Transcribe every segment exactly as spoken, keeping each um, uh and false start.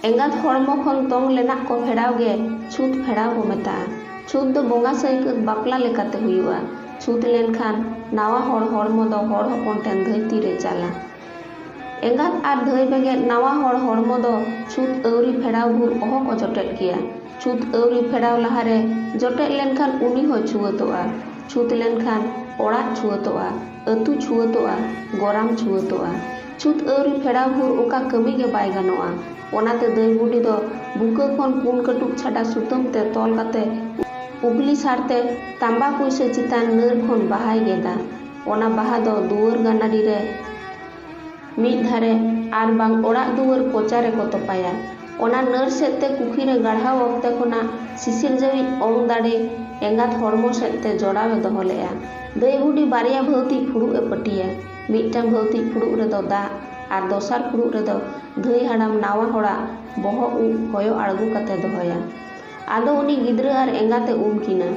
ᱮᱸᱜᱟᱛ ᱦᱚᱲᱢᱚ ᱠᱷᱚᱱ ᱛᱚᱝ ᱞᱮᱱᱟᱜ ᱠᱚ ᱯᱷᱮᱰᱟᱣ ᱜᱮ ᱪᱷᱩᱛ ᱯᱷᱮᱰᱟᱣ ᱠᱚ ᱢᱮᱛᱟᱜᱼᱟ᱾ ᱪᱷᱩᱛ ᱫᱚ ᱵᱚᱸᱜᱟ ᱥᱟᱹᱭᱠᱟᱹᱛ ᱵᱟᱯᱞᱟ ᱞᱮᱠᱟᱛᱮ ᱦᱩᱭᱩᱜᱼᱟ᱾ ᱪᱷᱩᱛ ᱞᱮᱱᱠᱷᱟᱱ ᱱᱟᱣᱟ ᱦᱚᱲ ᱦᱚᱲᱢᱚ ᱫᱚ ᱦᱚᱲ ᱦᱚᱯᱚᱱ ᱴᱷᱮᱱ ᱫᱷᱟᱹᱭ ᱛᱤᱨᱮ ᱪᱟᱞᱟ᱾ ᱮᱸᱜᱟᱛ ᱟᱨ ᱫᱷᱟᱹᱭ ᱵᱮᱜᱮᱫ ᱱᱟᱣᱟ ᱦᱚᱲ ᱦᱚᱲᱢᱚ ᱫᱚ ᱪᱷᱩᱛ ᱟᱹᱣᱨᱤ ᱯᱷᱮᱰᱟᱣ ᱵᱷᱩᱨ ᱚᱦᱚ ᱠᱚ ᱡᱚᱴᱮᱫ ᱠᱮᱭᱟ᱾ ᱪᱷᱩᱛ ᱟᱹᱣᱨᱤ ᱯᱷᱮᱰᱟᱣ ᱞᱟᱦᱟᱨᱮ ᱡᱚᱴᱮᱫ ᱞᱮᱱᱠᱷᱟᱱ ᱩᱱᱤ ᱦᱚᱸ ᱪᱷᱩᱣᱟᱹᱛᱚᱜᱼᱟ᱾ ᱪᱷᱩᱛ ᱞᱮᱱᱠᱷᱟᱱ ᱚᱲᱟᱜ ᱪᱷᱩᱣᱟᱹᱛᱚᱜᱼᱟ, ᱟᱹᱛᱩ ᱪᱷᱩᱣᱟᱹᱛᱚᱜᱼᱟ, ᱜᱚᱨᱟᱢ ᱪᱷᱩᱣᱟᱹᱛᱚᱜᱼᱟ᱾ ᱪᱷᱩᱛ ᱟᱹᱣᱨᱤ ᱯᱷᱮᱰᱟᱣ ᱵᱷᱩᱨ ᱚᱠᱟ ᱠᱟᱹᱢᱤ ᱜᱮ ᱵᱟᱭ ᱜᱟᱱᱚᱜᱼᱟ᱾ ᱚᱱᱟᱛᱮ ᱫᱟᱹᱭ ᱵᱩᱰᱷᱤ ᱫᱚ ᱵᱩᱠᱟᱹ ᱠᱷᱚᱱ ᱯᱩᱱ ᱠᱟᱹᱴᱩᱵ ᱪᱷᱟᱰᱟ ᱥᱩᱛᱟᱹᱢ ᱛᱮ ᱛᱚᱞ ᱠᱟᱛᱮ ᱩᱜᱽᱞᱤ ᱥᱟᱨ ᱛᱮ ᱛᱟᱢᱵᱟ ᱯᱩᱭᱥᱟᱹ ᱪᱮᱛᱟᱱ ᱱᱟᱹᱨ ᱠᱷᱚᱱ ᱵᱟᱦᱟᱭ ᱜᱮᱫᱟ᱾ ᱚᱱᱟ ᱵᱟᱦᱟ ᱫᱚ ᱫᱩᱣᱟᱹᱨ ᱜᱟᱱᱟᱰᱤ ᱨᱮ ᱢᱤᱫ ᱫᱷᱟᱨᱮ ᱟᱨ ᱵᱟᱝ ᱚᱲᱟᱜ ᱫᱩᱣᱟᱹᱨ ᱠᱚᱪᱟ ᱨᱮᱠᱚ ᱛᱚᱯᱟᱭᱟ᱾ ᱚᱱᱟ ᱱᱟᱹᱨ ᱥᱮᱫ ᱛᱮ ᱠᱩᱠᱷᱤ ᱨᱮ ᱜᱟᱲᱦᱟᱣ ᱚᱠᱛᱮ ᱠᱷᱚᱱᱟᱜ ᱥᱤᱥᱤᱨ ᱡᱟᱹᱣᱤᱡ ᱚᱝ ᱫᱟᱲᱮ ᱮᱸᱜᱟᱛ ᱦᱚᱲᱢᱚ ᱥᱮᱫ ᱛᱮ ᱡᱚᱲᱟᱣ ᱮ ᱫᱚᱦᱚ ᱞᱮᱫᱼᱟ᱾ ᱫᱟᱹᱭ ᱵᱩᱰᱷᱤ ᱵᱟᱨᱭᱟ ᱵᱷᱟᱹᱣᱛᱤᱡ ᱯᱷᱩᱲᱩᱜ ᱮ ᱯᱟᱹᱴᱤᱭᱟ᱾ ᱢᱤᱫᱴᱟᱝ ᱵᱷᱟᱹᱣᱛᱤᱡ ᱯᱷᱩᱲᱩᱜ ᱨᱮᱫᱚ ᱫᱟᱜ ᱟᱨ ᱫᱚᱥᱟᱨ ᱯᱷᱩᱲᱩᱜ ᱨᱮᱫᱚ ᱫᱷᱟᱹᱭ ᱦᱟᱲᱟᱢ ᱱᱟᱣᱟ ᱦᱚᱲᱟᱜ ᱵᱚᱦᱚᱜ ᱩᱵ ᱦᱚᱭᱚ ᱟᱬᱜᱚ ᱠᱟᱛᱮ ᱫᱚᱦᱚᱭᱟ᱾ ᱟᱫᱚ ᱩᱱᱤ ᱜᱤᱫᱽᱨᱟᱹ ᱟᱨ ᱮᱸᱜᱟᱛ ᱮ ᱩᱢ ᱠᱤᱱᱟ᱾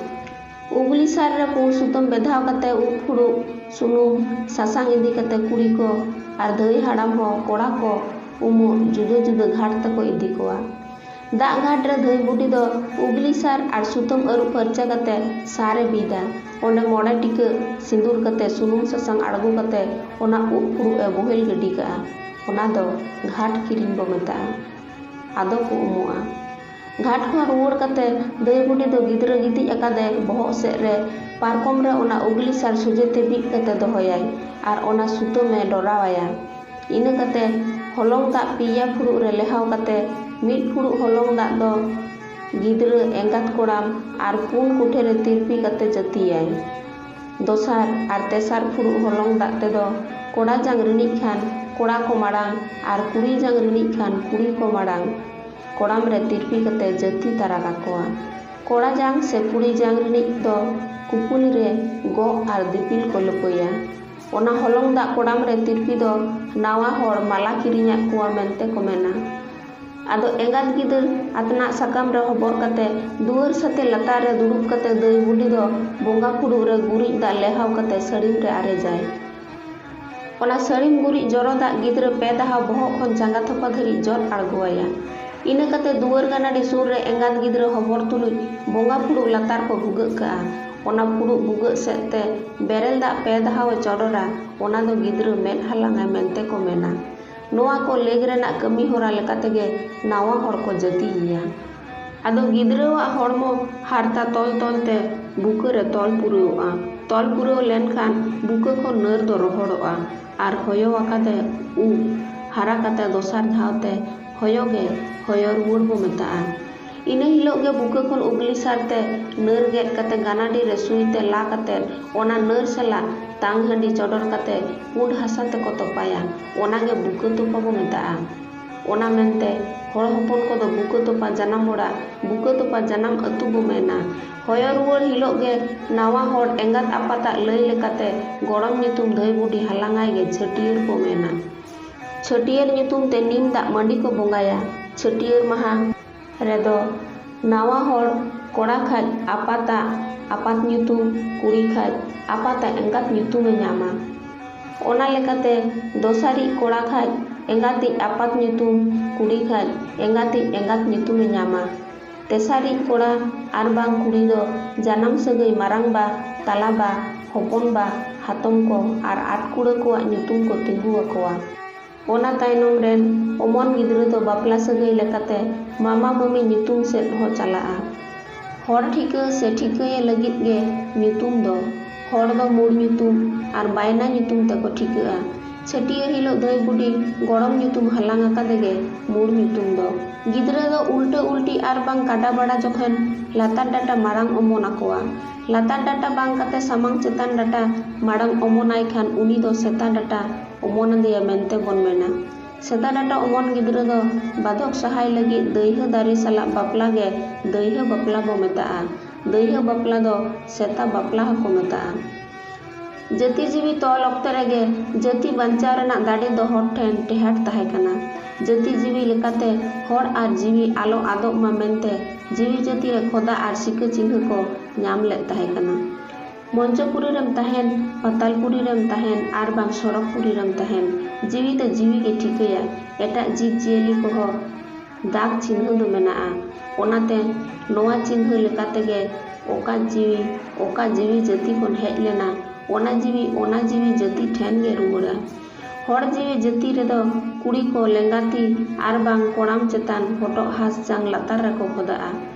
ᱩᱜᱽᱞᱤ ᱥᱟᱨ ᱨᱮ ᱯᱩᱸᱰ ᱥᱩᱛᱟᱹᱢ ᱵᱮᱫᱷᱟᱣ ᱠᱟᱛᱮ ᱩᱵ ᱯᱷᱩᱲᱩᱜ, ᱥᱩᱱᱩᱢ, ᱥᱟᱥᱟᱝ ᱤᱫᱤ ᱠᱟᱛᱮ ᱠᱩᱲᱤ ᱠᱚ ᱟᱨ ᱫᱷᱟᱹᱭ ᱦᱟᱲᱟᱢ ᱦᱚᱸ ᱠᱚᱲᱟ ᱠᱚ ᱩᱢᱩᱜ ᱡᱩᱫᱟᱹ ᱡᱩᱫᱟᱹ ᱜᱷᱟᱴ ᱛᱮᱠᱚ ᱤᱫᱤ ᱠᱚᱣᱟ᱾ ᱫᱟᱜ ᱜᱷᱟᱴ ᱨᱮ ᱫᱷᱟᱹᱭ ᱵᱩᱰᱷᱤ ᱫᱚ ᱩᱜᱽᱞᱤ ᱥᱟᱨ ᱟᱨ ᱥᱩᱛᱟᱹᱢ ᱟᱹᱨᱩᱵ ᱯᱷᱟᱨᱪᱟ ᱠᱟᱛᱮ ᱥᱟᱨ ᱮ ᱵᱤᱫᱟ᱾ ᱚᱸᱰᱮ ᱢᱚᱬᱮ ᱴᱤᱠᱟᱹᱜ ᱥᱤᱸᱫᱩᱨ ᱠᱟᱛᱮ ᱥᱩᱱᱩᱢ ᱥᱟᱥᱟᱝ ᱟᱬᱜᱚ ᱠᱟᱛᱮ ᱚᱱᱟ ᱩᱵ ᱯᱷᱩᱲᱩᱜ ᱮ ᱵᱚᱦᱮᱞ ᱜᱤᱰᱤ ᱠᱟᱜᱼᱟ᱾ ᱚᱱᱟ ᱫᱚ ᱜᱷᱟᱴ ᱠᱤᱨᱤᱧ ᱵᱚ ᱢᱮᱛᱟᱜᱼᱟ᱾ ᱟᱫᱚ ᱠᱚ ᱩᱢᱩᱜᱼᱟ᱾ ᱜᱷᱟᱴ ᱠᱷᱚᱱ ᱨᱩᱣᱟᱹᱲ ᱠᱟᱛᱮ ᱫᱟᱹᱭ ᱵᱩᱰᱷᱤ ᱫᱚ ᱜᱤᱫᱽᱨᱟᱹ ᱜᱤᱛᱤᱡ ᱟᱠᱟᱫᱮ ᱵᱚᱦᱚᱜ ᱥᱮᱫ ᱨᱮ ᱯᱟᱨᱠᱚᱢ ᱨᱮ ᱚᱱᱟ ᱩᱜᱽᱞᱤ ᱥᱟᱨ ᱥᱚᱡᱷᱮ ᱛᱮ ᱵᱤᱫ ᱠᱟᱛᱮ ᱫᱚᱦᱚᱭᱟᱭ ᱟᱨ ᱚᱱᱟ ᱥᱩᱛᱟᱹᱢ ᱮ ᱰᱚᱨᱟᱣᱟᱭᱟ᱾ ᱤᱱᱟᱹ ᱠᱟᱛᱮ ᱦᱚᱞᱚᱝ ᱫᱟᱜ ᱯᱮᱭᱟ ᱯᱷᱩᱲᱩᱜ ᱨᱮ ᱞᱮᱦᱟᱣ ᱠᱟᱛᱮ ᱢᱤᱫ ᱯᱷᱩᱲᱩᱜ ᱦᱚᱞᱚᱝ ᱫᱟᱜ ᱫᱚ ᱜᱤᱫᱽᱨᱟᱹ, ᱮᱸᱜᱟᱛ ᱠᱚᱲᱟᱢ ᱟᱨ ᱯᱩᱱ ᱠᱚᱴᱷᱮ ᱨᱮ ᱛᱤᱨᱯᱤ ᱠᱟᱛᱮ ᱡᱟᱹᱛᱤᱭᱟᱭ᱾ ᱫᱚᱥᱟᱨ ᱟᱨ ᱛᱮᱥᱟᱨ ᱯᱷᱩᱲᱩᱜ ᱦᱚᱞᱚᱝ ᱫᱟᱜ ᱛᱮᱫᱚ ᱠᱚᱲᱟ ᱡᱟᱝ ᱨᱤᱱᱤᱡ ᱠᱷᱟᱱ ᱠᱚᱲᱟ ᱠᱚ ᱢᱟᱲᱟᱝ ᱟᱨ ᱠᱩᱲᱤ ᱡᱟᱝ ᱨᱤᱱᱤᱡ ᱠᱷᱟᱱ ᱠᱩᱲᱤ ᱠᱚ ᱢᱟᱲᱟᱝ ᱠᱚᱲᱟᱢ ᱨᱮ ᱛᱤᱨᱯᱤ ᱠᱟᱛᱮ ᱡᱟᱹᱛᱤ ᱛᱟᱨᱟ ᱠᱟᱠᱚᱣᱟ᱾ ᱠᱚᱲᱟ ᱡᱟᱝ ᱥᱮ ᱠᱩᱲᱤ ᱡᱟᱝ ᱨᱤᱱᱤᱡ ᱫᱚ ᱠᱩᱯᱩᱞᱤ ᱨᱮ ᱜᱚᱜ ᱟᱨ ᱫᱤᱯᱤᱞ ᱠᱚ ᱞᱟᱹᱯᱟᱹᱭᱟ᱾ ᱚᱱᱟ ᱦᱚᱞᱚᱝ ᱫᱟᱜ ᱠᱚᱲᱟᱢ ᱨᱮ ᱛᱤᱨᱯᱤ ᱫᱚ ᱱᱟᱣᱟ ᱦᱚᱲ ᱢᱟᱞᱟ ᱠᱤᱨᱤᱧᱟᱫ ᱠᱚᱣᱟ ᱢᱮᱱᱛᱮ ᱠᱚ ᱢᱮᱱᱟ᱾ ᱟᱫᱚ ᱮᱸᱜᱟᱛ ᱜᱤᱫᱟᱹᱨ ᱟᱛᱱᱟᱜ ᱥᱟᱠᱟᱢ ᱨᱮ ᱦᱚᱵᱚᱨ ᱠᱟᱛᱮ ᱫᱩᱣᱟᱹᱨ ᱥᱟᱛᱮ ᱞᱟᱛᱟᱨ ᱨᱮ ᱫᱩᱲᱩᱵ ᱠᱟᱛᱮ ᱫᱟᱹᱭ ᱵᱩᱰᱷᱤ ᱫᱚ ᱵᱚᱸᱜᱟ ᱯᱷᱩᱲᱩᱜ ᱨᱮ ᱜᱩᱨᱤᱡ ᱫᱟᱜ ᱞᱮᱦᱟᱣ ᱠᱟᱛᱮ ᱥᱟᱹᱲᱤᱢ ᱨᱮ ᱟᱨᱮᱡᱟᱭ᱾ ᱚᱱᱟ ᱥᱟᱹᱲᱤᱢ ᱜᱩᱨᱤᱡ ᱡᱚᱨᱚ ᱫᱟᱜ ᱜᱤᱫᱽᱨᱟᱹ ᱯᱮ ᱫᱟᱦᱟᱣ ᱵᱚᱦᱚᱜ ᱠᱷᱚᱱ ᱡᱟᱸᱜᱟ ᱛᱷᱚᱯᱟ ᱫᱷᱟᱹᱨᱤᱡ ᱡᱚᱫ ᱟᱬᱜᱚᱣᱟᱭᱟ᱾ ᱤᱱᱟᱹ ᱠᱟᱛᱮ ᱫᱩᱣᱟᱹᱨ ᱜᱟᱱᱟᱰᱤ ᱥᱩᱨ ᱨᱮ ᱮᱸᱜᱟᱛ ᱜᱤᱫᱽᱨᱟᱹ ᱦᱚᱵᱚᱨ ᱛᱩᱞᱩᱡ ᱵᱚᱸᱜᱟ ᱯᱷᱩᱲᱩᱜ ᱞᱟᱛᱟᱨ ᱠᱚ ᱵᱷᱩᱜᱟᱹᱜ ᱠᱟᱜᱼᱟ᱾ ᱚᱱᱟ ᱯᱷᱩᱲᱩᱜ ᱵᱷᱩᱜᱟᱹᱜ ᱥᱮᱫ ᱛᱮ ᱵᱮᱨᱮᱞ ᱫᱟᱜ ᱯᱮ ᱫᱟᱦᱟᱣ ᱮ ᱪᱚᱰᱚᱨᱟ, ᱚᱱᱟ ᱫᱚ ᱜᱤᱫᱽᱨᱟᱹ ᱢᱮᱫ ᱦᱟᱞᱟᱝᱟᱭ ᱢᱮᱱᱛᱮ ᱠᱚ ᱢᱮᱱᱟ᱾ ᱱᱚᱣᱟ ᱠᱚ ᱞᱮᱜᱽ ᱨᱮᱱᱟᱜ ᱠᱟᱹᱢᱤ ᱦᱚᱨᱟ ᱞᱮᱠᱟ ᱛᱮᱜᱮ ᱱᱟᱣᱟ ᱦᱚᱲ ᱠᱚ ᱡᱟᱹᱛᱤᱭᱮᱭᱟ᱾ ᱟᱫᱚ ᱜᱤᱫᱽᱨᱟᱹᱣᱟᱜ ᱦᱚᱲᱢᱚ ᱦᱟᱨᱛᱟ ᱛᱚᱞ ᱛᱚᱞ ᱛᱮ ᱵᱩᱠᱟᱹ ᱨᱮ ᱛᱚᱞ ᱯᱩᱨᱟᱹᱣᱚᱜᱼᱟ᱾ ᱛᱚᱞ ᱯᱩᱨᱟᱹᱣ ᱞᱮᱱᱠᱷᱟᱱ ᱵᱩᱠᱟᱹ ᱠᱷᱚᱱ ᱱᱟᱹᱨ ᱫᱚ ᱨᱚᱦᱚᱲᱚᱜᱼᱟ ᱟᱨ ᱦᱚᱭᱚ ᱟᱠᱟᱫᱮ ᱩᱵ ᱦᱟᱨᱟ ᱠᱟᱛᱮ ᱫᱚᱥᱟᱨ ᱫᱷᱟᱣ ᱛᱮ ᱦᱚᱭᱚ ᱜᱮ ᱦᱚᱭᱚ ᱨᱩᱣᱟᱹᱲ ᱵᱚ ᱢᱮᱛᱟᱜᱼᱟ᱾ ᱤᱱᱟᱹ ᱦᱤᱞᱳᱜ ᱜᱮ ᱵᱩᱠᱟᱹ ᱠᱷᱚᱱ ᱩᱜᱽᱞᱤ ᱥᱟᱨ ᱛᱮ ᱱᱟᱹᱨ ᱜᱮᱫ ᱠᱟᱛᱮ ᱜᱟᱱᱟᱰᱤ ᱨᱮ ᱥᱩᱭ ᱛᱮ ᱞᱟ ᱠᱟᱛᱮ ᱚᱱᱟ ᱱᱟᱹᱨ ᱥᱟᱞᱟᱜ ᱛᱟᱝ ᱦᱟᱺᱰᱤ ᱪᱚᱰᱚᱨ ᱠᱟᱛᱮ ᱯᱩᱸᱰ ᱦᱟᱥᱟ ᱛᱮᱠᱚ ᱛᱚᱯᱟᱭᱟ᱾ ᱚᱱᱟ ᱜᱮ ᱵᱩᱠᱟᱹ ᱛᱚᱯᱟ ᱵᱚ ᱢᱮᱛᱟᱜᱼᱟ᱾ ᱚᱱᱟ ᱢᱮᱱᱛᱮ ᱦᱚᱲ ᱦᱚᱯᱚᱱ ᱠᱚᱫᱚ ᱵᱩᱠᱟᱹ ᱛᱚᱯᱟ ᱡᱟᱱᱟᱢ ᱚᱲᱟᱜ, ᱵᱩᱠᱟᱹ ᱛᱚᱯᱟ ᱡᱟᱱᱟᱢ ᱟᱹᱛᱩ ᱵᱚ ᱢᱮᱱᱟ᱾ ᱦᱚᱭᱚ ᱨᱩᱣᱟᱹᱲ ᱦᱤᱞᱳᱜ ᱜᱮ ᱱᱟᱣᱟ ᱦᱚᱲ ᱮᱸᱜᱟᱛ ᱟᱯᱟᱛᱟᱜ ᱞᱟᱹᱭ ᱞᱮᱠᱟᱛᱮ ᱜᱚᱲᱚᱢ ᱧᱩᱛᱩᱢ ᱫᱷᱟᱹᱭ ᱵᱩᱰᱷᱤ ᱦᱟᱞᱟᱝᱟᱭ ᱜᱮ ᱪᱷᱟᱹᱴᱭᱟᱹᱨ ᱠᱚ ᱢᱮᱱᱟ᱾ ᱪᱷᱟᱹᱴᱭᱟᱹᱨ ᱧᱩᱛᱩᱢ ᱛᱮ ᱱᱤᱢ ᱫᱟᱜ ᱢᱟᱹᱰᱤ ᱠᱚ ᱵᱚᱸᱜᱟᱭᱟ᱾ ᱪᱷᱟᱹᱴᱭᱟᱹᱨ ᱢᱟᱦᱟ ᱨᱮᱫᱚ ᱱᱟᱣᱟ ᱦᱚᱲ ᱠᱚᱲᱟ ᱠᱷᱟᱡ ᱟᱯᱟᱛᱟᱜ, ᱟᱯᱟᱛ ᱧᱩᱛᱩᱢ, ᱠᱩᱲᱤ ᱠᱷᱟᱡ ᱟᱯᱟᱛᱟᱜ ᱮᱸᱜᱟᱛ ᱧᱩᱛᱩᱢᱮ ᱧᱟᱢᱟ᱾ ᱚᱱᱟ ᱞᱮᱠᱟᱛᱮ ᱫᱚᱥᱟᱨᱤᱡ ᱠᱚᱲᱟ ᱠᱷᱟᱡ ᱮᱸᱜᱟᱛᱤᱡ ᱟᱯᱟᱛ ᱧᱩᱛᱩᱢ, ᱠᱩᱲᱤ ᱠᱷᱟᱡ ᱮᱸᱜᱟᱛᱤᱡ ᱮᱸᱜᱟᱛ ᱧᱩᱛᱩᱢᱮ ᱧᱟᱢᱟ᱾ ᱛᱮᱥᱟᱨᱤᱡ ᱠᱚᱲᱟ ᱟᱨ ᱵᱟᱝ ᱠᱩᱲᱤ ᱫᱚ ᱡᱟᱱᱟᱢ ᱥᱟᱹᱜᱟᱹᱭ ᱢᱟᱨᱟᱝ ᱵᱟ, ᱛᱟᱞᱟ ᱵᱟ, ᱦᱚᱯᱚᱱ ᱵᱟ, ᱦᱟᱛᱚᱢ ᱠᱚ ᱟᱨ ᱟᱴᱠᱩᱲᱟᱹ ᱠᱚᱣᱟᱜ ᱧᱩᱛᱩᱢ ᱠᱚ ᱛᱤᱸᱜᱩ ᱟᱠᱚᱣᱟ᱾ ᱚᱱᱟ ᱛᱟᱭᱱᱚᱢ ᱨᱮᱱ ᱚᱢᱚᱱ ᱜᱤᱫᱽᱨᱟᱹ ᱫᱚ ᱵᱟᱯᱞᱟ ᱥᱟᱹᱜᱟᱹᱭ ᱞᱮᱠᱟᱛᱮ ᱢᱟᱢᱟ ᱢᱟᱹᱢᱤ ᱧᱩᱛᱩᱢ ᱥᱮᱫ ᱦᱚᱸ ᱪᱟᱞᱟᱜᱼᱟ᱾ ᱦᱚᱲ ᱴᱷᱤᱠᱟᱹ ᱥᱮ ᱴᱷᱤᱠᱟᱹᱭᱮ ᱞᱟᱹᱜᱤᱫ ᱜᱮ ᱧᱩᱛᱩᱢ ᱫᱚ᱾ ᱦᱚᱲ ᱫᱚ ᱢᱩᱲ ᱧᱩᱛᱩᱢ ᱟᱨ ᱵᱟᱭᱱᱟ ᱧᱩᱛᱩᱢ ᱛᱮᱠᱚ ᱴᱷᱤᱠᱟᱹᱜᱼᱟ᱾ ᱪᱷᱟᱹᱴᱭᱟᱹᱨ ᱦᱤᱞᱳᱜ ᱫᱷᱟᱹᱭ ᱵᱩᱰᱷᱤ ᱜᱚᱲᱚᱢ ᱧᱩᱛᱩᱢ ᱦᱟᱞᱟᱝ ᱟᱠᱟᱫᱮ ᱜᱮ ᱢᱩᱲ ᱧᱩᱛᱩᱢ ᱫᱚ᱾ ᱜᱤᱫᱽᱨᱟᱹ ᱫᱚ ᱩᱞᱴᱟᱹ ᱩᱞᱴᱤ ᱟᱨ ᱵᱟᱝ ᱠᱟᱰᱟ ᱵᱟᱲᱟ ᱡᱚᱠᱷᱚᱱ ᱞᱟᱛᱟᱨ ᱰᱟᱴᱟ ᱢᱟᱲᱟᱝ ᱚᱢᱚᱱ ᱟᱠᱚᱣᱟ᱾ ᱞᱟᱛᱟᱨ ᱰᱟᱴᱟ ᱵᱟᱝ ᱠᱟᱛᱮ ᱥᱟᱢᱟᱝ ᱪᱮᱛᱟᱱ ᱰᱟᱴᱟ ᱢᱟᱲᱟᱝ ᱚᱢᱚᱱᱟᱭ ᱠᱷᱟᱱ ᱩᱱᱤ ᱫᱚ ᱥᱮᱛᱟ ᱰᱟᱴᱟ ᱚᱢᱚᱱ ᱟᱫᱮᱭᱟ ᱢᱮᱱᱛᱮ ᱵᱚᱱ ᱢᱮᱱᱟ᱾ ᱥᱮᱛᱟ ᱰᱟᱴᱟ ᱚᱢᱚᱱ ᱜᱤᱫᱽᱨᱟᱹ ᱫᱚ ᱵᱟᱫᱷᱚᱠ ᱥᱟᱦᱟᱭ ᱞᱟᱹᱜᱤᱫ ᱫᱟᱹᱭᱦᱟᱹ ᱫᱟᱨᱮ ᱥᱟᱞᱟᱜ ᱵᱟᱯᱞᱟ ᱜᱮ ᱫᱟᱹᱭᱦᱟᱹ ᱵᱟᱯᱞᱟ ᱵᱚ ᱢᱮᱛᱟᱜᱼᱟ᱾ ᱫᱟᱹᱭᱦᱟᱹ ᱵᱟᱯᱞᱟ ᱫᱚ ᱥᱮᱛᱟ ᱵᱟᱯᱞᱟ ᱦᱚᱸᱠᱚ ᱢᱮᱛᱟᱜᱼᱟ᱾ ᱡᱟᱹᱛᱤ ᱡᱤᱣᱤ ᱛᱚᱞ ᱚᱠᱛᱮ ᱨᱮᱜᱮ ᱡᱟᱹᱛᱤ ᱵᱟᱧᱪᱟᱣ ᱨᱮᱱᱟᱜ ᱫᱟᱲᱮ ᱫᱚ ᱦᱚᱲ ᱴᱷᱮᱱ ᱴᱮᱦᱟᱴ ᱛᱟᱦᱮᱸ ᱠᱟᱱᱟ᱾ ᱡᱟᱹᱛᱤ ᱡᱤᱣᱤ ᱞᱮᱠᱟᱛᱮ ᱦᱚᱲ ᱟᱨ ᱡᱤᱣᱤ ᱟᱞᱚ ᱟᱫᱚᱜ ᱢᱟ ᱢᱮᱱᱛᱮ ᱡᱤᱣᱤ ᱡᱟᱹᱛᱤ ᱨᱮ ᱠᱷᱚᱫᱟ ᱟᱨ ᱥᱤᱠᱟᱹ ᱪᱤᱱᱦᱟᱹ ᱠᱚ ᱧᱟᱢ ᱞᱮᱫ ᱛᱟᱦᱮᱸ ᱠᱟᱱᱟ᱾ ᱢᱚᱧᱪᱚᱯᱩᱨᱤ ᱨᱮᱢ ᱛᱟᱦᱮᱱ, ᱯᱟᱛᱟᱞᱯᱩᱨᱤ ᱨᱮᱢ ᱛᱟᱦᱮᱱ, ᱟᱨ ᱵᱟᱝ ᱥᱚᱨᱚᱜᱽᱯᱩᱨᱤ ᱨᱮᱢ ᱛᱟᱦᱮᱱ, ᱡᱤᱣᱤ ᱫᱚ ᱡᱤᱣᱤ ᱜᱮ ᱴᱷᱤᱠᱟᱹᱭᱟ᱾ ᱮᱴᱟᱜ ᱡᱤᱵᱽ ᱡᱤᱭᱟᱹᱞᱤ ᱠᱚᱦᱚᱸ ᱫᱟᱜᱽ ᱪᱤᱱᱦᱟᱹ ᱫᱚ ᱢᱮᱱᱟᱜᱼᱟ᱾ ᱚᱱᱟᱛᱮ ᱱᱚᱣᱟ ᱪᱤᱱᱦᱟᱹ ᱞᱮᱠᱟ ᱛᱮᱜᱮ ᱚᱠᱟ ᱡᱤᱣᱤ ᱚᱠᱟ ᱡᱤᱣᱤ ᱡᱟᱹᱛᱤ ᱠᱷᱚᱱ ᱦᱮᱡ ᱞᱮᱱᱟ, ᱚᱱᱟ ᱡᱤᱣᱤ ᱚᱱᱟ ᱡᱤᱣᱤ ᱡᱟᱹᱛᱤ ᱴᱷᱮᱱ ᱜᱮ ᱨᱩᱣᱟᱹᱲᱟ᱾ ᱦᱚᱲ ᱡᱤᱣᱤ ᱡᱟᱹᱛᱤ ᱨᱮᱫᱚ ᱠᱩᱲᱤ ᱠᱚ ᱞᱮᱸᱜᱟ ᱛᱤ ᱟᱨ ᱵᱟᱝ ᱠᱚᱲᱟᱢ ᱪᱮᱛᱟᱱ ᱦᱚᱴᱚᱜ ᱦᱟᱸᱥ ᱡᱟᱝ ᱞᱟᱛᱟᱨ ᱨᱮᱠᱚ ᱠᱷᱚᱫᱟᱜᱼᱟ᱾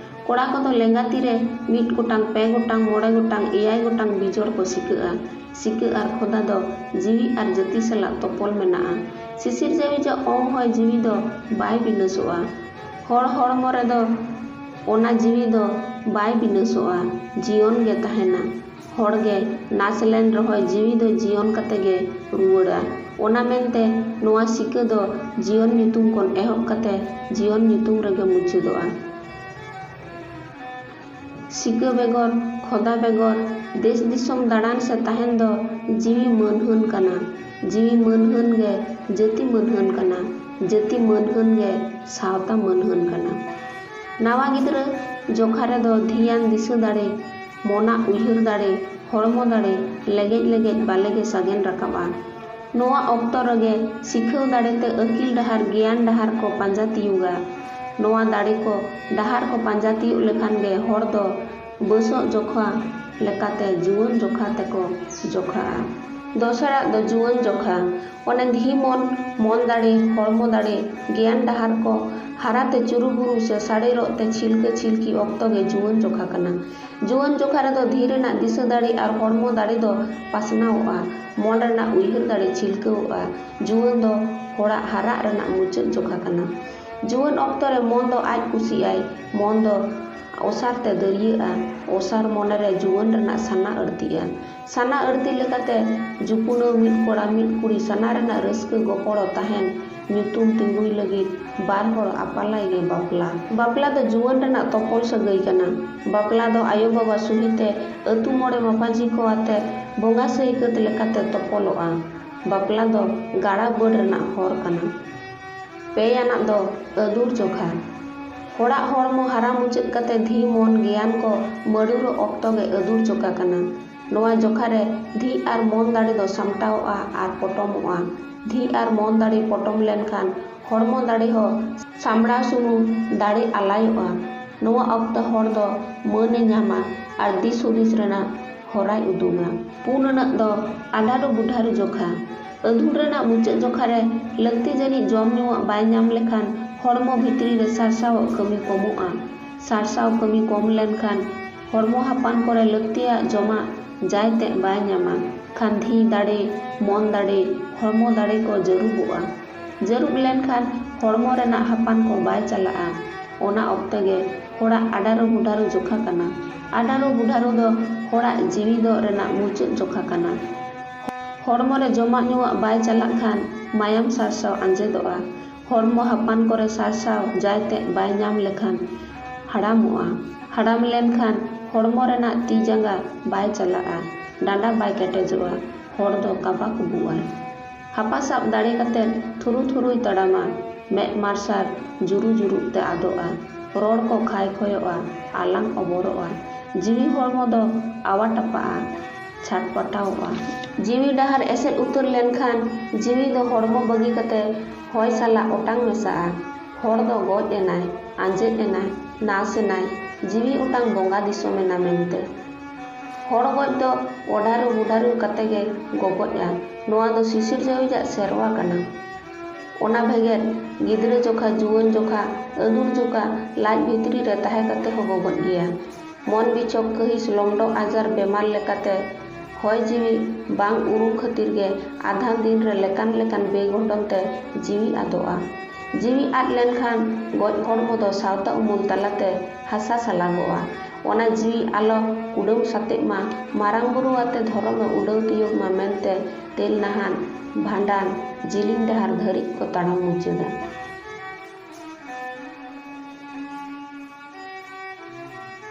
ᱠᱚᱲᱟ ᱠᱚᱫᱚ ᱞᱮᱸᱜᱟ ᱛᱤ ᱨᱮ ᱢᱤᱫ ᱜᱚᱴᱟᱝ, ᱯᱮ ᱜᱚᱴᱟᱝ, ᱢᱚᱬᱮ ᱜᱚᱴᱟᱝ, ᱮᱭᱟᱭ ᱜᱚᱴᱟᱝ ᱵᱤᱡᱚᱲ ᱠᱚ ᱥᱤᱠᱟᱹᱜᱼᱟ᱾ ᱥᱤᱠᱟᱹ ᱟᱨ ᱠᱷᱚᱫᱟ ᱫᱚ ᱡᱤᱣᱤ ᱟᱨ ᱡᱟᱹᱛᱤ ᱥᱟᱞᱟᱜ ᱛᱚᱯᱚᱞ ᱢᱮᱱᱟᱜᱼᱟ᱾ ᱥᱤᱥᱤᱨ ᱡᱟᱹᱣᱤᱡᱟᱜ ᱚᱝ ᱦᱚᱭ ᱡᱤᱣᱤ ᱫᱚ ᱵᱟᱭ ᱵᱤᱱᱟᱹᱥᱚᱜᱼᱟ᱾ ᱦᱚᱲ ᱦᱚᱲᱢᱚ ᱨᱮᱫᱚ ᱚᱱᱟ ᱡᱤᱣᱤ ᱫᱚ ᱵᱟᱭ ᱵᱤᱱᱟᱹᱥᱚᱜᱼᱟ, ᱡᱤᱭᱚᱱ ᱜᱮ ᱛᱟᱦᱮᱱᱟ᱾ ᱦᱚᱲ ᱜᱮ ᱱᱟᱥ ᱞᱮᱱ ᱨᱮᱦᱚᱸᱭ ᱡᱤᱣᱤ ᱫᱚ ᱡᱤᱭᱚᱱ ᱠᱟᱛᱮ ᱜᱮ ᱨᱩᱣᱟᱹᱲᱟ᱾ ᱚᱱᱟ ᱢᱮᱱᱛᱮ ᱱᱚᱣᱟ ᱥᱤᱠᱟᱹ ᱫᱚ ᱡᱤᱭᱚᱱ ᱧᱩᱛᱩᱢ ᱠᱷᱚᱱ ᱮᱦᱚᱵ ᱠᱟᱛᱮ ᱡᱤᱭᱚᱱ ᱧᱩᱛᱩᱢ ᱨᱮᱜᱮ ᱢᱩᱪᱟᱹᱫᱚᱜᱼᱟ᱾ ᱥᱤᱠᱟᱹ ᱵᱮᱜᱚᱨ, ᱠᱷᱚᱫᱟ ᱵᱮᱜᱚᱨ, ᱫᱮᱥ ᱫᱤᱥᱚᱢ ᱫᱟᱬᱟᱱ ᱥᱮ ᱛᱟᱦᱮᱱ ᱫᱚ ᱡᱤᱣᱤ ᱢᱟᱹᱱᱦᱟᱹᱱ ᱠᱟᱱᱟ᱾ ᱡᱤᱣᱤ ᱢᱟᱹᱱᱦᱟᱹᱱ ᱜᱮ ᱡᱟᱹᱛᱤ ᱢᱟᱹᱱᱦᱟᱹᱱ ᱠᱟᱱᱟ᱾ ᱡᱟᱹᱛᱤ ᱢᱟᱹᱱᱦᱟᱹᱱ ᱜᱮ ᱥᱟᱶᱛᱟ ᱢᱟᱹᱱᱦᱟᱹᱱ ᱠᱟᱱᱟ᱾ ᱱᱟᱣᱟ ᱜᱤᱫᱽᱨᱟᱹ ᱡᱚᱠᱷᱟ ᱨᱮᱫᱚ ᱫᱷᱮᱭᱟᱱ, ᱫᱤᱥᱟᱹ ᱫᱟᱲᱮ, ᱢᱚᱱᱟᱜ ᱩᱭᱦᱟᱹᱨ ᱫᱟᱲᱮ, ᱦᱚᱲᱢᱚ ᱫᱟᱲᱮ ᱞᱮᱜᱮᱡ ᱞᱮᱜᱮᱡ ᱵᱟᱞᱮ ᱜᱮ ᱥᱟᱜᱮᱱ ᱨᱟᱠᱟᱵᱼᱟ᱾ ᱱᱚᱣᱟ ᱚᱠᱛᱚ ᱨᱮᱜᱮ ᱥᱤᱠᱷᱟᱹᱣ ᱫᱟᱲᱮᱛᱮ ᱟᱹᱠᱤᱞ ᱰᱟᱦᱟᱨ, ᱜᱮᱭᱟᱱ ᱰᱟᱦᱟᱨ ᱠᱚ ᱯᱟᱸᱡᱟ ᱛᱤᱭᱩᱜᱟ᱾ ᱱᱚᱣᱟ ᱫᱟᱲᱮ ᱠᱚ, ᱰᱟᱦᱟᱨ ᱠᱚ ᱯᱟᱸᱡᱟ ᱛᱤᱭᱩᱜ ᱞᱮᱠᱷᱟᱱ ᱜᱮ ᱦᱚᱲ ᱫᱚ ᱵᱟᱹᱥᱚᱜ ᱡᱚᱠᱷᱟ ᱞᱮᱠᱟᱛᱮ ᱡᱩᱣᱟᱹᱱ ᱡᱚᱠᱷᱟ ᱛᱮᱠᱚ ᱡᱚᱠᱷᱟᱜᱼᱟ᱾ ᱫᱚᱥᱟᱨᱟᱜ ᱫᱚ ᱡᱩᱣᱟᱹᱱ ᱡᱚᱠᱷᱟ᱾ ᱚᱱᱮ ᱫᱷᱤ ᱢᱚᱱ, ᱢᱚᱱ ᱫᱟᱲᱮ, ᱦᱚᱲᱢᱚ ᱫᱟᱲᱮ, ᱜᱮᱭᱟᱱ ᱰᱟᱦᱟᱨ ᱠᱚ ᱦᱟᱨᱟᱛᱮ ᱪᱩᱨᱩᱵᱩᱨᱩ ᱥᱮ ᱥᱟᱰᱮᱨᱚᱜ ᱛᱮ ᱪᱷᱤᱞᱠᱟᱹ ᱪᱷᱤᱞᱠᱤ ᱚᱠᱛᱚ ᱜᱮ ᱡᱩᱣᱟᱹᱱ ᱡᱚᱠᱷᱟ ᱠᱟᱱᱟ᱾ ᱡᱩᱣᱟᱹᱱ ᱡᱚᱠᱷᱟ ᱨᱮᱫᱚ ᱫᱷᱤ ᱨᱮᱱᱟᱜ ᱫᱤᱥᱟᱹ ᱫᱟᱲᱮ ᱟᱨ ᱦᱚᱲᱢᱚ ᱫᱟᱲᱮ ᱫᱚ ᱯᱟᱥᱱᱟᱣᱚᱜᱼᱟ, ᱢᱚᱱ ᱨᱮᱱᱟᱜ ᱩᱭᱦᱟᱹᱨ ᱫᱟᱲᱮ ᱪᱷᱤᱞᱠᱟᱹᱣᱚᱜᱼᱟ᱾ ᱡᱩᱣᱟᱹᱱ ᱫᱚ ᱦᱚᱲᱟᱜ ᱦᱟᱨᱟᱜ ᱨᱮᱱᱟᱜ ᱢᱩᱪᱟᱹᱫ ᱡᱚᱠᱷᱟ ᱠᱟᱱᱟ᱾ ᱡᱩᱣᱟᱹᱱ ᱚᱠᱛᱚ ᱨᱮ ᱢᱚᱱ ᱫᱚ ᱟᱡ ᱠᱩᱥᱤᱜᱼᱟᱭ, ᱢᱚᱱ ᱫᱚ ᱚᱥᱟᱨ ᱛᱮ ᱫᱟᱹᱨᱭᱟᱹᱜᱼᱟ᱾ ᱚᱥᱟᱨ ᱢᱚᱱᱮ ᱨᱮ ᱡᱩᱣᱟᱹᱱ ᱨᱮᱱᱟᱜ ᱥᱟᱱᱟ ᱟᱹᱲᱛᱤᱜᱼᱟ᱾ ᱥᱟᱱᱟ ᱟᱹᱲᱛᱤ ᱞᱮᱠᱟᱛᱮ ᱡᱩᱯᱩᱱᱟᱹᱣ ᱢᱤᱫ ᱠᱚᱲᱟ ᱢᱤᱫ ᱠᱩᱲᱤ ᱥᱟᱱᱟ ᱨᱮᱱᱟᱜ ᱨᱟᱹᱥᱠᱟᱹ ᱜᱚᱯᱚᱲᱚ ᱛᱟᱦᱮᱱ ᱧᱩᱛᱩᱢ ᱛᱤᱸᱜᱩᱭ ᱞᱟᱹᱜᱤᱫ ᱵᱟᱨ ᱦᱚᱲ ᱟᱯᱟᱞᱟᱭ ᱜᱮ ᱵᱟᱯᱞᱟ᱾ ᱵᱟᱯᱞᱟ ᱫᱚ ᱡᱩᱣᱟᱹᱱ ᱨᱮᱱᱟᱜ ᱛᱚᱯᱚᱞ ᱥᱟᱹᱜᱟᱹᱭ ᱠᱟᱱᱟ᱾ ᱵᱟᱯᱞᱟ ᱫᱚ ᱟᱭᱳ ᱵᱟᱵᱟ ᱥᱩᱦᱤᱛᱮ ᱟᱹᱛᱩ ᱢᱚᱬᱮ ᱢᱟᱯᱟᱡᱷᱤ ᱠᱚ ᱟᱛᱮ ᱵᱚᱸᱜᱟ ᱥᱟᱹᱭᱠᱟᱹᱛ ᱞᱮᱠᱟᱛᱮ ᱛᱚᱯᱚᱞᱚᱜᱼᱟ᱾ ᱵᱟᱯᱞᱟ ᱫᱚ ᱜᱟᱲᱟ ᱵᱟᱹᱰ ᱨᱮᱱᱟᱜ ᱦᱚᱨ ᱠᱟᱱᱟ᱾ ᱯᱮᱭᱟᱱᱟᱜ ᱫᱚ ᱟᱹᱫᱩᱨ ᱡᱚᱠᱷᱟ᱾ ᱦᱚᱲᱟᱜ ᱦᱚᱲᱢᱚ ᱦᱟᱨᱟ ᱢᱩᱪᱟᱹᱫ ᱠᱟᱛᱮ ᱫᱷᱤ ᱢᱚᱱ ᱜᱮᱭᱟᱱ ᱠᱚ ᱢᱟᱹᱲᱩᱨᱚᱜ ᱚᱠᱛᱚ ᱜᱮ ᱟᱹᱫᱩᱨ ᱡᱚᱠᱷᱟ ᱠᱟᱱᱟ᱾ ᱱᱚᱣᱟ ᱡᱚᱠᱷᱟ ᱨᱮ ᱫᱷᱤ ᱟᱨ ᱢᱚᱱ ᱫᱟᱲᱮ ᱫᱚ ᱥᱟᱢᱴᱟᱣᱚᱜᱼᱟ ᱟᱨ ᱯᱚᱴᱚᱢᱚᱜᱼᱟ᱾ ᱫᱷᱤ ᱟᱨ ᱢᱚᱱ ᱫᱟᱲᱮ ᱯᱚᱴᱚᱢ ᱞᱮᱱᱠᱷᱟᱱ ᱦᱚᱲᱢᱚ ᱫᱟᱲᱮ ᱦᱚᱸ ᱥᱟᱢᱲᱟᱣ ᱥᱩᱢᱩᱝ ᱫᱟᱲᱮ ᱟᱞᱟᱭᱚᱜᱼᱟ᱾ ᱱᱚᱣᱟ ᱚᱠᱛᱚ ᱦᱚᱲ ᱫᱚ ᱢᱟᱹᱱ ᱮ ᱧᱟᱢᱟ ᱟᱨ ᱫᱤᱥ ᱦᱩᱫᱤᱥ ᱨᱮᱱᱟᱜ ᱦᱚᱨᱟᱭ ᱩᱫᱩᱜᱟ᱾ ᱯᱩᱱ ᱟᱱᱟᱜ ᱫᱚ ᱟᱰᱷᱟᱨᱚ ᱵᱩᱰᱷᱟᱨᱩ ᱡᱚᱠᱷᱟ᱾ ᱟᱹᱫᱷᱩᱲ ᱨᱮᱱᱟᱜ ᱢᱩᱪᱟᱹᱫ ᱡᱚᱠᱷᱟ ᱨᱮ ᱞᱟᱹᱠᱛᱤ ᱡᱟᱹᱱᱤᱡ ᱡᱚᱢ ᱧᱩᱣᱟᱜ ᱵᱟᱭ ᱧᱟᱢ ᱞᱮᱠᱷᱟᱱ ᱦᱚᱲᱢᱚ ᱵᱷᱤᱛᱨᱤ ᱨᱮ ᱥᱟᱨᱥᱟᱣᱟᱜ ᱠᱟᱹᱢᱤ ᱠᱚᱢᱚᱜᱼᱟ᱾ ᱥᱟᱨᱥᱟᱣ ᱠᱟᱹᱢᱤ ᱠᱚᱢ ᱞᱮᱱᱠᱷᱟᱱ ᱦᱚᱲᱢᱚ ᱦᱟᱯᱟᱱ ᱠᱚᱨᱮ ᱞᱟᱹᱠᱛᱤᱭᱟᱜ ᱡᱚᱢᱟᱜ ᱡᱟᱭ ᱛᱮᱫ ᱵᱟᱭ ᱧᱟᱢᱟ᱾ ᱠᱷᱟᱱ ᱫᱷᱤ ᱫᱟᱲᱮ, ᱢᱚᱱ ᱫᱟᱲᱮ, ᱦᱚᱲᱢᱚ ᱫᱟᱲᱮ ᱠᱚ ᱡᱟᱹᱨᱩᱵᱚᱜᱼᱟ᱾ ᱡᱟᱹᱨᱩᱵ ᱞᱮᱱᱠᱷᱟᱱ ᱦᱚᱲᱢᱚ ᱨᱮᱱᱟᱜ ᱦᱟᱯᱟᱱ ᱠᱚ ᱵᱟᱭ ᱪᱟᱞᱟᱜᱼᱟ᱾ ᱚᱱᱟ ᱚᱠᱛᱮ ᱜᱮ ᱦᱚᱲᱟᱜ ᱟᱰᱟᱨᱚ ᱵᱩᱰᱟᱨᱚ ᱡᱚᱠᱷᱟ ᱠᱟᱱᱟ᱾ ᱟᱰᱟᱨᱚ ᱵᱩᱰᱟᱨᱚ ᱫᱚ ᱦᱚᱲᱟᱜ ᱡᱤᱣᱤ ᱫᱚᱜ ᱨᱮᱱᱟᱜ ᱢᱩᱪᱟᱹᱫ ᱡᱚᱠᱷᱟ ᱠᱟᱱᱟ᱾ ᱦᱚᱲᱢᱚ ᱨᱮ ᱡᱚᱢᱟᱜ ᱧᱩᱣᱟᱜ ᱵᱟᱭ ᱪᱟᱞᱟᱜ ᱠᱷᱟᱱ ᱢᱟᱭᱟᱢ ᱥᱟᱨᱥᱟᱣ ᱟᱸᱡᱮᱫᱚᱜᱼᱟ᱾ ᱦᱚᱲᱢᱚ ᱦᱟᱯᱟᱱ ᱠᱚᱨᱮ ᱥᱟᱨᱥᱟᱣ ᱡᱟᱭ ᱛᱮᱫ ᱵᱟᱭ ᱧᱟᱢ ᱞᱮᱠᱷᱟᱱ ᱦᱟᱲᱟᱢᱚᱜᱼᱟ᱾ ᱦᱟᱲᱟᱢ ᱞᱮᱱᱠᱷᱟᱱ ᱦᱚᱲᱢᱚ ᱨᱮᱱᱟᱜ ᱛᱤ ᱡᱟᱸᱜᱟ ᱵᱟᱭ ᱪᱟᱞᱟᱜᱼᱟ, ᱰᱟᱸᱰᱟ ᱵᱟᱭ ᱠᱮᱴᱮᱡᱚᱜᱼᱟ, ᱦᱚᱲ ᱫᱚ ᱠᱟᱵᱟ ᱠᱩᱵᱩᱜᱼᱟᱭ᱾ ᱦᱟᱯᱟ ᱥᱟᱵ ᱫᱟᱲᱮ ᱠᱟᱛᱮ ᱛᱷᱩᱨᱩ ᱛᱷᱩᱨᱩᱭ ᱛᱟᱲᱟᱢᱟ, ᱢᱮᱫ ᱢᱟᱨᱥᱟᱞ ᱡᱩᱨᱩ ᱡᱩᱨᱩᱜ ᱛᱮ ᱟᱫᱚᱜᱼᱟ, ᱨᱚᱲ ᱠᱚ ᱠᱷᱟᱭ ᱠᱷᱚᱭᱚᱜᱼᱟ, ᱟᱞᱟᱝ ᱚᱵᱚᱨᱚᱜᱼᱟ, ᱡᱤᱣᱤ ᱦᱚᱲᱢᱚ ᱫᱚ ᱟᱣᱟ ᱴᱟᱯᱟᱜᱼᱟ, ᱪᱷᱟᱴᱯᱟᱴᱟᱣᱚᱜᱼᱟ᱾ ᱡᱤᱣᱤ ᱰᱟᱦᱟᱨ ᱮᱥᱮᱫ ᱩᱛᱟᱹᱨ ᱞᱮᱱᱠᱷᱟᱱ ᱡᱤᱣᱤ ᱫᱚ ᱦᱚᱲᱢᱚ ᱵᱟᱹᱜᱤ ᱠᱟᱛᱮ ᱦᱚᱭ ᱥᱟᱞᱟᱜ ᱚᱴᱟᱝ ᱢᱮᱥᱟᱜᱼᱟ᱾ ᱦᱚᱲ ᱫᱚ ᱜᱚᱡ ᱮᱱᱟᱭ, ᱟᱸᱡᱮᱫ ᱮᱱᱟᱭ, ᱱᱟᱥ ᱮᱱᱟᱭ, ᱡᱤᱣᱤ ᱚᱴᱟᱝ ᱵᱚᱸᱜᱟ ᱫᱤᱥᱚᱢ ᱮᱱᱟ ᱢᱮᱱᱛᱮ᱾ ᱦᱚᱲ ᱜᱚᱡ ᱫᱚ ᱚᱰᱟᱨᱩ ᱵᱩᱰᱟᱨᱩ ᱠᱟᱛᱮ ᱜᱮ ᱜᱚᱜᱚᱡᱼᱟ᱾ ᱱᱚᱣᱟ ᱫᱚ ᱥᱤᱥᱤᱨᱡᱟᱹᱣᱤᱡᱟᱜ ᱥᱮᱨᱣᱟ ᱠᱟᱱᱟ᱾ ᱚᱱᱟ ᱵᱷᱮᱜᱮᱫ ᱜᱤᱫᱽᱨᱟᱹ ᱡᱚᱠᱷᱟ, ᱡᱩᱣᱟᱹᱱ ᱡᱚᱠᱷᱟ, ᱟᱹᱫᱩᱲ ᱡᱚᱠᱷᱟ ᱞᱟᱡ ᱵᱷᱤᱛᱨᱤ ᱨᱮ ᱛᱟᱦᱮᱸ ᱠᱟᱛᱮ ᱦᱚᱸ ᱜᱚᱜᱚᱡ ᱜᱮᱭᱟ᱾ ᱢᱚᱱ ᱵᱤᱪᱷᱚᱠ ᱠᱟᱹᱦᱤᱥ ᱞᱚᱢᱰᱚᱜ ᱟᱡᱟᱨ ᱵᱮᱢᱟᱨ ᱞᱮᱠᱟᱛᱮ ᱦᱚᱭ ᱡᱤᱣᱤ ᱵᱟᱝ ᱩᱨᱩᱢ ᱠᱷᱟᱹᱛᱤᱨ ᱜᱮ ᱟᱫᱷᱟᱱ ᱫᱤᱱ ᱨᱮ ᱞᱮᱠᱟᱱ ᱞᱮᱠᱟᱱ ᱵᱮᱜᱷᱚᱴᱚᱱ ᱛᱮ ᱡᱤᱣᱤ ᱟᱫᱚᱜᱼᱟ᱾ ᱡᱤᱣᱤ ᱟᱫ ᱞᱮᱱᱠᱷᱟᱱ ᱜᱚᱡ ᱦᱚᱲᱢᱚ ᱫᱚ ᱥᱟᱶᱛᱟ ᱩᱢᱩᱞ ᱛᱟᱞᱟᱛᱮ ᱦᱟᱥᱟ ᱥᱟᱞᱟᱜᱚᱜᱼᱟ᱾ ᱚᱱᱟ ᱡᱤᱣᱤ ᱟᱞᱚ ᱠᱩᱰᱟᱹᱢ ᱥᱟᱛᱮᱜ ᱢᱟ ᱢᱟᱨᱟᱝ ᱵᱩᱨᱩ ᱟᱛᱮ ᱫᱷᱚᱨᱚᱢᱮ ᱩᱰᱟᱹᱣ ᱛᱤᱭᱳᱜ ᱢᱟ ᱢᱮᱱᱛᱮ ᱛᱮᱞ ᱱᱟᱦᱟᱱ, ᱵᱷᱟᱸᱰᱟᱱ, ᱡᱤᱞᱤᱧ ᱰᱟᱦᱟᱨ ᱫᱷᱟᱹᱨᱤᱡ ᱠᱚ ᱛᱟᱲᱟᱢ ᱢᱩᱪᱟᱹᱫᱟ᱾